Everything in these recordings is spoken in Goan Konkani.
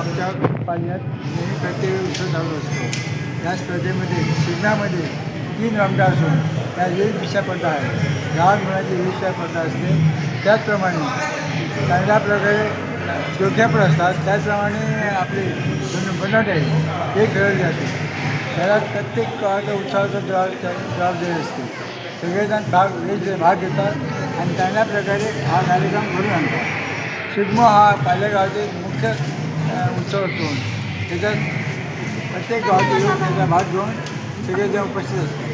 आमच्या पाल्यात नेहमी प्रत्येक उत्सव चालू असतो. या स्पर्धेमध्ये शिगम्यामध्ये 3 रमटा असून त्या वेशभूषा स्पर्धा आहे. गावात मुलांची वेशभूषा स्पर्धा असते. त्याचप्रमाणे चांगल्या प्रकारे जोख्या पण असतात. त्याचप्रमाणे आपले बनवटे ते खेळले जाते. त्याला प्रत्येक गावाच्या उत्सवाचा जबाबदारी असते. सगळेजण भाग घेतात आणि चांगल्या प्रकारे हा कार्यक्रम घडून आणतात. शिगमो हा पालेगावचे मुख्य उत्सव असतो. त्याच्यात प्रत्येक गावाचे लोक त्याचा भाग घेऊन सगळेजण उपस्थित असतात.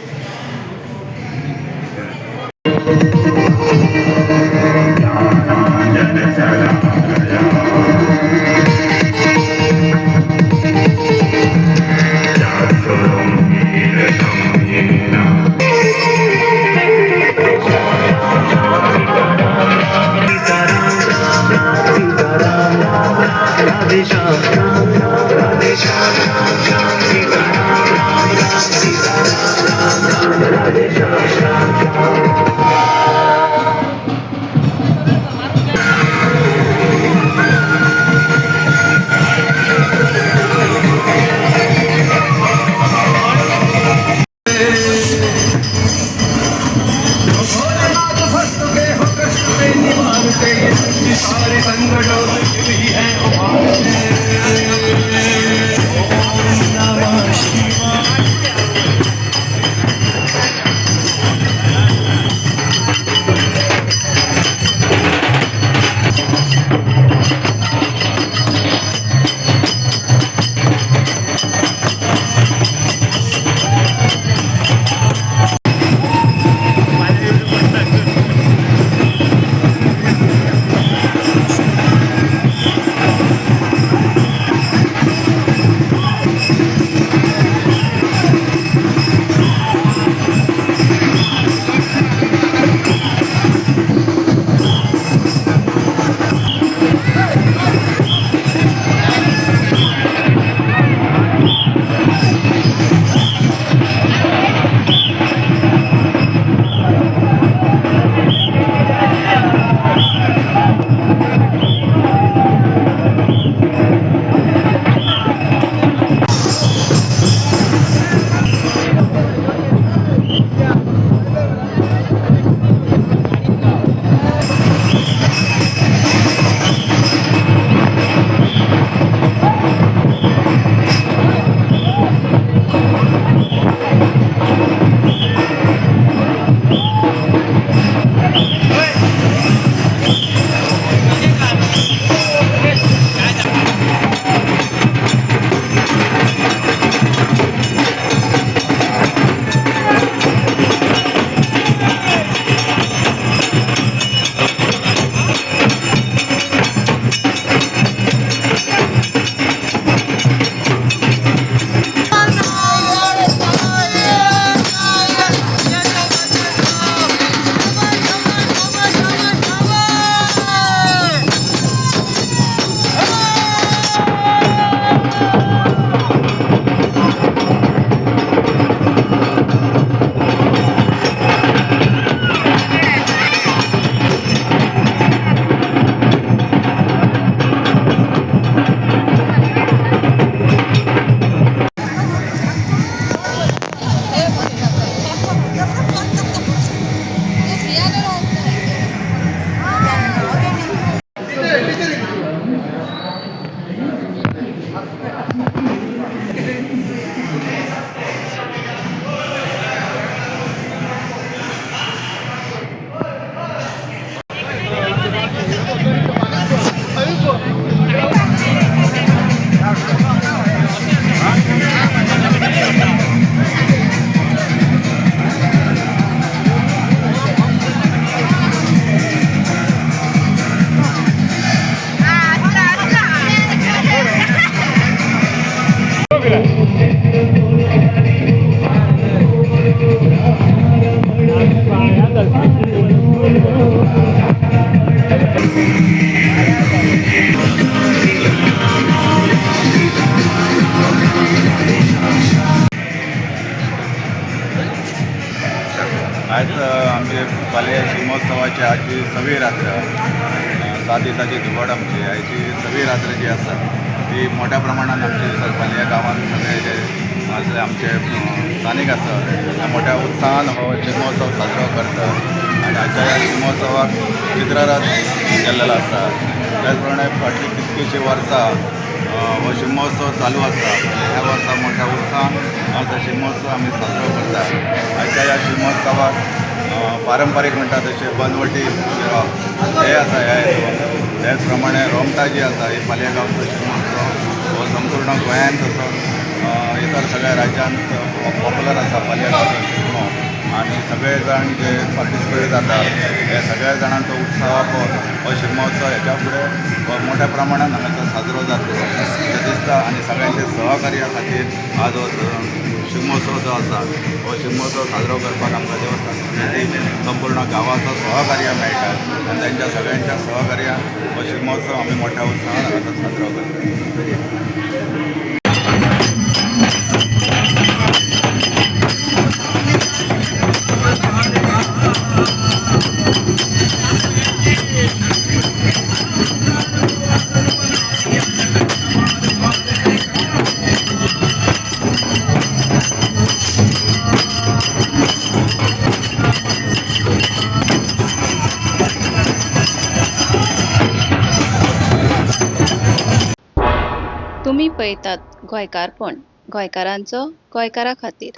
राधे श्याम राधे श्याम श्याम सीता राम राम राम सीता राम राम राम राधे श्याम श्याम श्याम. सारे संकटों से शिव ही है उबारते. ओम नमः शिवाय. आज आमचे पाले शिमोत्सवाची आजची सवी रात्र, 7 दिसाची धुबड आमची. आयची सवी रात्र जी आसा ती ही मोठ्या प्रमाणात आमची पालया गांवांत सगळे जे आसले आमचे स्थानीक आसा ते मोठ्या उत्साहान हो शिगमोत्सव साजरो करतात आनी आजच्या ह्या शिगमोत्सवाक चित्ररथ केल्लेलो आसा. त्याच प्रमाणे फाटलीं कितलींशीं वर्सां हो शिगमोत्सव चालू आसा. ह्या वर्सा मोठ्या उत्साहान आमचो शिगमोत्सव आमी साजरो करतात. आजच्या ह्या शिगमोत्सवाक पारंपारीक म्हणटा तशें बनवटी घेवप हें आसा. ह्या हितून त्याच प्रमाणे रोमटां जी आसा ही पालया गांवचो शिगमोत्सव हो संपूर्ण गोंयांत तसो इतर सगळ्या राज्यांत पॉप्युलर आसा पालया गांवचो शिगमो. आनी सगळे जाण जे पार्टिसिपेट जातात हे सगळ्या जाणांचो उत्साह पळोवन हो शिगमोत्सव हेच्या फुडें हो मोठ्या प्रमाणान हांगासर साजरो जातलो अशें दिसता. आनी सगळ्यांच्या सहकार्या खातीर आज हो शिगमोत्सव जो आसा हो शिगमोत्सव साजरो करपाक आमकां देवस्थान समिती संपूर्ण गांवाचो सहकार्य मेळटा आनी तांच्या सगळ्यांच्या सहकार्यान हो शिगमोत्सव आमी मोठ्या उत्साहान हांगासर साजरो करतात. तुमी पळयतात गोंयकारपण, गोंयकारांचो गोंयकारा खातीर.